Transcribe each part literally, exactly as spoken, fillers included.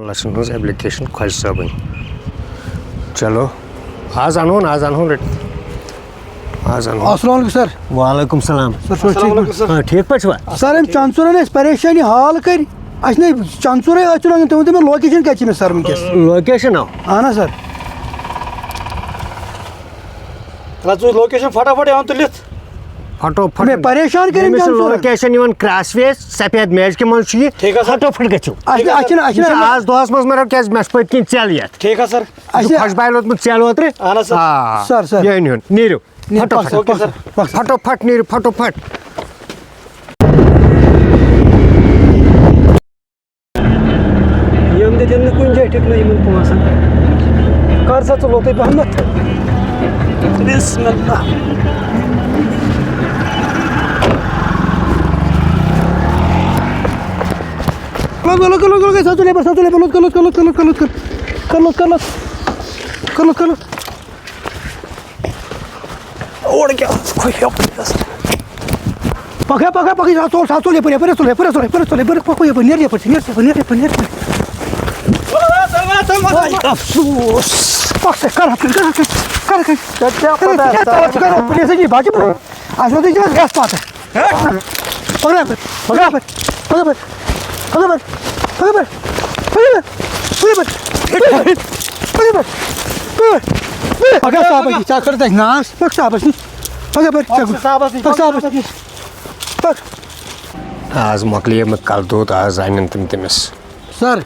لَچھَن ہٕنٛز application خۄجہِ صٲبٕنۍ۔ چلو، آز اَنہون، آز اَنہون رٔٹِتھ۔ آز اَنہون۔ السلام علیکم سر۔ وعلیکم السلام۔ سر، چھُو حظ ٹھیٖک پٲٹھۍ؟ آ، ٹھیٖک پٲٹھۍ چھِوا؟ سر، أمۍ چنہٕ ژورَن اَسہِ پریشٲنی حال کٔرۍ۔ اَسہِ نے چنہٕ ژورَے ٲسۍ چُنان، تُہۍ ؤنۍ تَو مےٚ location کَتہِ چھِ مےٚ سر وٕنکیٚس؟ Location آو۔ اَہَن حظ سر۔ نہ، ژٕ وٕچھ location فٹافٹ یِوان تُلِتھ۔ فٹو فٹ۔ مےٚ پریشان کٔرِتھ ییٚمِس چھِ جان ژورَن۔ Location یِوان crossways، سفید میچ کہِ منٛز چھُ یہِ۔ ٹھیٖک حظ سر۔ فٹو فٹ گٔژھِو۔ اَسہِ چھِ، اَسہِ چھِنہٕ، اَسہِ یہِ چھِ چھِنہٕ آز دۄہَس منٛز مَران کیٛازِ مےٚ چھُ پٔتۍ کِنۍ ژٮ۪ل یَتھ۔ ٹھیٖک حظ سر۔ اَسہِ چھُ خۄش بایہِ لوٚتمُت ژٮ۪ل اوترٕ۔ اَہَن حظ سر۔ آ۔ سر، سر۔ یہِ أنِو، نیٖرِو۔ نیٖرِو، فٹو پَکھ سر، فٹ۔ پَکھ سر۔ فٹو فٹ نیٖرِو، فٹو فٹ۔ یِم تہِ دِن نہٕ کُنہِ جایہِ ٹھِکنہٕ یِمَن پونٛسَن۔ کر سا ژٕ لوٚتُے پَہمَتھ۔ بسم اللہ۔ لوٚت، لوٚت، لوٚت، لوٚت، سا ژٕ لیبَر، سا ژٕ لیبَر، لوٚت، لوٚت، لوٚت۔ کر لوٚت، کر لوٚت۔ کر لوٚت، کر لوٚت۔ اور کیٛاہ؟ خۄش یَپٲرۍ گژھ۔ پَکھ، پَکھ، پَکھ، سا ژوٚل، سا ژوٚل یَپٲرۍ، یَپٲرۍ، یَپٲرۍ، یَپٲرۍ، یَپٲرۍ، پَکھ یَپٲرۍ، نیر یَپٲرۍ، نیر یَپٲرۍ، نیر یَپٲرۍ۔ واے افسوس۔ پَکھ سا، کَر حرکت، کَر حرکت، کَر حرکت۔ ژےٚ کیٛاہ پَتہ؟ کَر حرکت، کَر حرکت، پُلیٖس ہے چھِ باقٕے برونٛہہ۔ اَسہِ ووت یہِ گیس پَتہٕ۔ پَکھ یَپٲرۍ، پَکھ یَپٲرۍ، پَکھ یَپٲرۍ، پَکھ یَپٲرۍ، پَکھ یَپٲرۍ، پَکھ یَپٲرۍ، پَکھ یَپٲرۍ، پَکھ یَپٲرۍ۔ پَکھ صاحبَس نِش، ژٕ کَر تَتہِ ناس، پَکھ صاحبَس نِش، پَکھ یَپٲرۍ، پَکھ صاحبَس نِش، پَکھ صاحبَس نِش، پَکھ۔ آز مۄکلیو مےٚ کَلہٕ دود، آز اَنن تِم تٔمِس۔ سَر،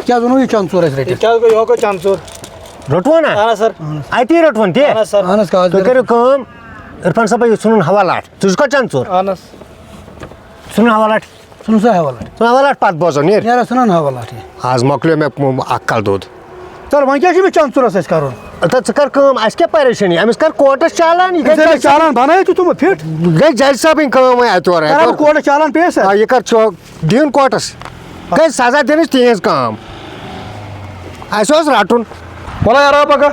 کیٛاہ وَنو یہِ چَنہٕ ژور اَسہِ رٔٹِتھ؟ کیٛاہ گوٚو، یہِ ہا گوٚو چَنہٕ ژور۔ روٚٹوٕ نا؟ اَہَن حظ سَر۔ اَتی روٚٹوُن تہِ؟ اَہَن حظ سَر۔ اَہَن حظ، کاغذ تُہۍ کٔرِو کٲم، عرفان صٲبا، یہِ ژھٕنُن حوالہٕ اَتھ۔ ژٕ چھُکھ کَتھ چَنہٕ ژور؟ اَہَن حظ۔ ژھٕنُن حوالہٕ اَتھ۔ ژھٕنُن سا حوالہٕ اَتھ۔ ژھٕنُن حوالہٕ اَتھ، پَتہٕ بوزو، نیر۔ نیر، ژھٕنُن حوالہٕ اَتھ یہِ۔ آز مۄکلیو مےٚ اَکھ کَلہٕ دود۔ سَر، وۄنۍ کیٛاہ چھُ أمِس چَنہٕ ژورَس اَسہِ کَرُن؟ اَدٕ ژٕ کَر کٲم، اَسہِ کیٛاہ پریشٲنی؟ أمِس کَر کوٹَس چالان، یہِ أمِس گٔے ہے مےٚ چالان بَنٲیِتھ تہِ تھوٚمُت فِٹ۔ گٔے جَجہِ صٲبٕنۍ کٲم وۄنۍ اَتہِ اورٕ۔ کَران کوٹَس چالان پیش سَر۔ آ، یہِ کَر چھُ دِیُن کوٹَس۔ گٔے سزا دِنٕچ تِہِنٛز کٲم۔ اَسہِ اوس رَٹُن۔ وَلہٕ یارا پَکہ۔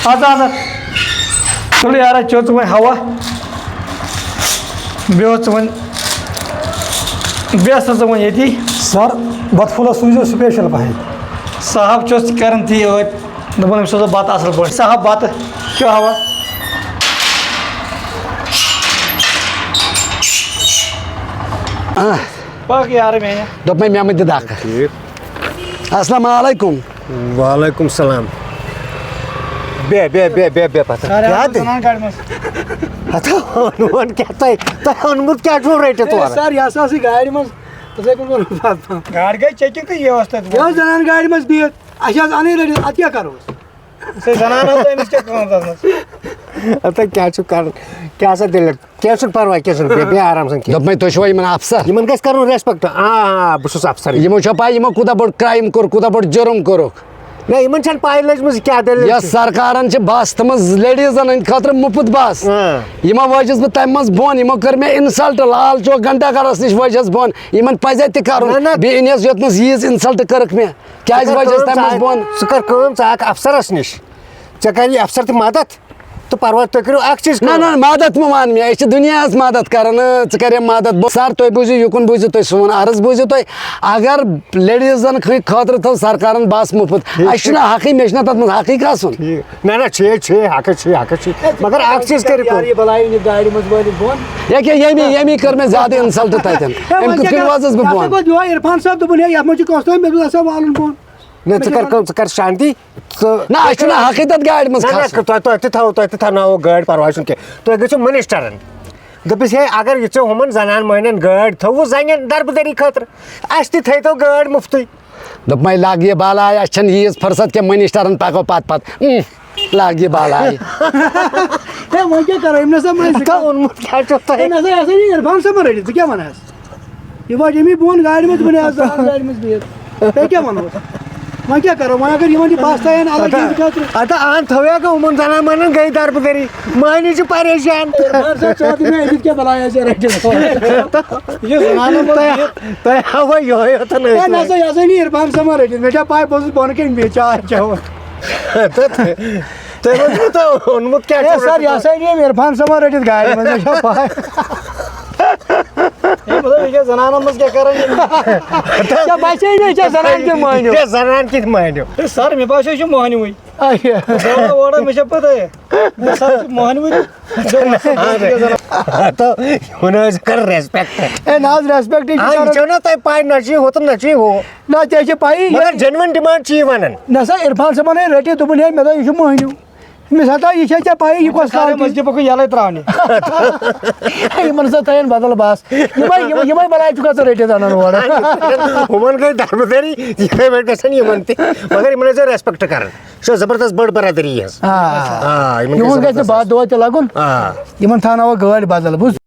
اَدٕ اَدٕ۔ تُل یارا، چیوٚو ژٕ وۄنۍ ہوا۔ بیٚہہ ژٕ وۄنۍ۔ بیٚہہ سا ژٕ وۄنۍ ییٚتی۔ سَر، بَتہٕ پھوٚلہ سوٗزِو special پَہَن۔ صاحب چھُس کَران تی ٲدۍ۔ دوٚپُن، أمِس سوزو بَتہٕ اَصٕل پٲٹھۍ۔ صاحب، بَتہٕ کھیوٚو ہوا؟ آہ۔ پَکھ یارٕ میٛانہِ۔ دوٚپمَے، مےٚ مہٕ دِ دَکہٕ۔ ٹھیٖک۔ السلام علیکم۔ وعلیکم السلام۔ بیٚہہ، بیٚہہ، بیٚہہ، بیٚہہ، بیٚہہ پَتھَر۔ سَر، کیٛاہ اَتھ دِ؟ زَنان گاڑِ منٛز۔ ہَتہٕ اوٚن وۄنۍ کیٛاہ تۄہہِ، تۄہہِ اوٚنمُت کیٛاہ چھُو رٔٹِتھ اورٕ؟ سَر، یہِ ہسا ٲسٕے گاڑِ منٛز۔ تِتھَے کٔنۍ کوٚر پَتہٕ۔ گاڑِ گٔے checking تہٕ یہِ اوس تَتہِ۔ یہِ ٲس زَنان گاڑِ منٛز بِہِتھ۔ اَسہِ حظ اَنٕے رٔٹِتھ، اَتھ کیٛاہ کَرو أسۍ؟ سُہ زنان اوس، أمِس کیٛاہ کٲم تَتھ منٛز؟ اَدٕ تۄہہِ کیٛاہ چھُو کَرُن؟ کیٛاہ سا دٔلیٖل؟ کینٛہہ چھُنہٕ پَرواے، کینٛہہ چھُنہٕ، بیٚہہ، بیٚہہ آرام سان کینٛہہ۔ دوٚپمَے، تُہۍ چھِوا یِمَن اَفسَر؟ یِمَن گژھِ کَرُن respect۔ آ، آ، بہٕ چھُس اَفسَر۔ یِمو چھا پَے، یِمو کوٗتاہ بوٚڑ crime کوٚر، کوٗتاہ بوٚڑ جُرُم کوٚرُکھ؟ نہ، یِمَن چھَنہٕ پَے لٔجمٕژ، یہِ کیٛاہ دٔلیٖل یۄس چھِ۔ سرکارَن چھِ بَس تھٲومٕژ ladiesن ہٕنٛدِ خٲطرٕ مُفت بَس۔ آ۔ یِمو وٲجِس بہٕ تَمہِ منٛز بۄن، یِمو کٔر مےٚ insult لال چوک گھنٹہ گھرَس نِش وٲجِس بۄن۔ یِمَن پَزِ تہِ کَرُن۔ نہ، نہ۔ بیٚیہِ أنِس یوٚتنَس ییٖژ insult کٔرٕکھ مےٚ۔ کیٛازِ ژٕ کر وٲجِس کٲم، تَمہِ ژٕ منٛز اکھ، بۄن؟ ژٕ کر کٲم، ژٕ اکھ افسرس نِش، ژےٚ کَری افسر تہِ مدد تہٕ پرواے، تُہۍ کٔرِو اکھ چیٖز نہ، کٲم۔ نہ، مدد مہٕ وَن مےٚ، أسۍ چھِ دُنیاہَس مدد کران، اۭں، ژٕ کر مےٚ مدد۔ بہٕ، سر، تُہۍ بوٗزِو، یِکُن بوٗزِو تُہۍ، سون عرض بوٗزِو تُہۍ۔ اگر ladiesن خٲ-، خٲطرٕ تھٲو سرکارن بس مُفت، ٹھیٖک، اَسہِ چھُنہ ٹھیٖک۔ حقٕے، مےٚ چھُنہ تَتھ منٛز حقٕے کھسُن۔ ٹھیٖک۔ نہ، نہ، چھے، چھے، حقٕے چھے، حقٕے چھے۔ مگر اکھ چیٖز کٔرِو کٲم۔ یار، یہِ بلاے أنِتھ گاڑِ منٛز وٲلِتھ بۄن۔ ییٚکیٛاہ ییٚمی، ییٚمی کٔر مےٚ زیادٕ insult تَتٮ۪ن۔ ہے، أمۍ وۄنۍ کِتھ کیٛاہ کٔنۍ کَرٕ؟ وٲژٕس بہٕ یہِ ہسا بۄن؟ گوٚو یِہوٚے عرفان صٲب دوٚپُن، ہے، یَتھ منٛز چھِ کانٛہہ تام، مےٚ دوٚپ، ہسا والُن بۄن۔ نہ، ژٕ کر کٲم، ژٕ کر شانتی۔ ژٕ نہ، اَسہِ چھُنہٕ حقٕے تَتھ گاڑِ منٛز نہ، نہ، کھسُن۔ تۄہہِ، تۄہہِ تہِ تھاوو، تۄہہِ تہِ تھاوناوو گٲڑۍ، پرواے چھُنہٕ کینٛہہ۔ تُہۍ گٔژھِو منسٹرن۔ دوٚپُس، ہے، اگر یہِ ژےٚ ہُمن زنان مۄہنٮ۪ن گٲڑۍ تھٲووٕ زنٮ۪ن دربٕدٔری خٲطرٕ، اَسہِ تہِ تھٲیتو گٲڑۍ مُفتٕے۔ دوٚپمَے، لگ یہِ بلاے، اَسہِ چھَنہٕ ییٖژ فرصت کینٛہہ، منسٹرن پَکو پتہٕ پتہٕ۔ اۭں، لگ یہِ بلاے۔ ہے، وۄنۍ کیٛاہ کرو، أمۍ نسا مٲنۍ زِ اَتھ ہا اوٚنمُت کیٛاہ چھُ تۄہہِ؟ ہے، نسا، یہِ ہسا یہِ عرفان صٲبَن رٔٹِتھ، ژٕ کیٛاہ وَنان؟ یہِ وَٹہِ أمی بۄن گاڑِ منٛز، دوٚپُن، ہے، آز آو گاڑِ منٛز بِہِتھ۔ تۄہہِ کیٛاہ وَنو؟ وۄنۍ کیٛاہ کَرو؟ وۄنۍ اگر یِمَن یہِ بَس تھاوَن الگ یِہِنٛدِ خٲطرٕ۔ اَدٕ اَہَن تھٲویا گوٚو یِمَن زَنان مَنان گٔے دَربٕدٔری۔ مٔہنی چھِ پریشان۔ ہے، مگر سا، ژٕ وَن تہٕ مےٚ، أمِس کیٛاہ بَلایا ژےٚ رٔٹِتھ؟ یہِ زَنانَن منٛز تۄہہِ، بِہِتھ۔ تۄہہِ ہاوَے یِہوٚے یوت نہٕ ہے، أسۍ نہ سا، یہِ ہسا نہٕ عرفان صٲبَن رٔٹِتھ۔ مےٚ چھا پَے، بہٕ اوسُس بۄنہٕ کَنہِ بِہِتھ چاے چٮ۪وان۔ تہٕ تُہۍ ؤنِو، تۄہہِ اوٚنمُت کیٛاہ ہے چھُو سَر، رٔٹِتھ؟ یہِ ہسا أنۍ أمۍ عرفان صٲبَن رٔٹِتھ گاڑِ منٛز، مےٚ چھا پَے۔ ہے، مطلب، یہِ کیٛاہ زنانن منٛز کیٛاہ کران یِم؟ ژےٚ باسے نہٕ یہِ چھےٚ زنان کِنہٕ مۄہنیو؟ یہِ زنان کِنہٕ مۄہنیو؟ ہے، سر، مےٚ باسیو، یہِ چھُ مۄہنیوٕے۔ اچھا۔ زورا وورا، مےٚ چھےٚ پتہ۔ ہے، سر، یہِ چھُ مۄہنیوٕے تہٕ۔ ژےٚ وَن سا، بہٕ چھُس یہِ زنان۔ ہتو، یِمن ٲسۍ کر respect۔ ہے، نہ حظ، respect یہِ چھُ آ، یہِ کران۔ چھو نہ تۄہہِ پاے، نہ چھُ یہِ ہوٚتُن، نہ چھُ یہِ ہُہ۔ نہ، ژےٚ چھےٚ پَیی، مگر genuine demand چھِ یہِ وَنان۔ نہ سا، عرفان صٲبن ہے رٔٹِتھ، دوٚپُن، ہے، مےٚ دوٚپ، یہِ چھُ مۄہنیو۔ مےٚ سا یہِ چھےٚ ژےٚ پَیی، یہِ کۄس سارے quality؟ مٔسجِد پَکو یَلَے ترٛاونہِ۔ یِمَن ہسا تھٲیِن بدل بَس۔ یِمَے، یِم، یِمَے بَلاے چھُکھ ژٕ رٔٹِتھ اَنان اورٕ۔ ہُمَن گٔے دربٕدٔری، یِتھَے پٲٹھۍ گژھن یِمَن تہِ۔ مگر یِمَن ٲسۍ زَن respect کَران۔ یہِ چھُ زبردست بٔڑ برادٔری یہِ حظ۔ آ۔ آ، یِمَن گٔے یِہُنٛد گژھِ نہٕ زبردست۔ باد دۄہ تہِ لَگُن۔ آ۔ یِمَن تھاوناوَو گٲڑۍ بدل، بوٗز؟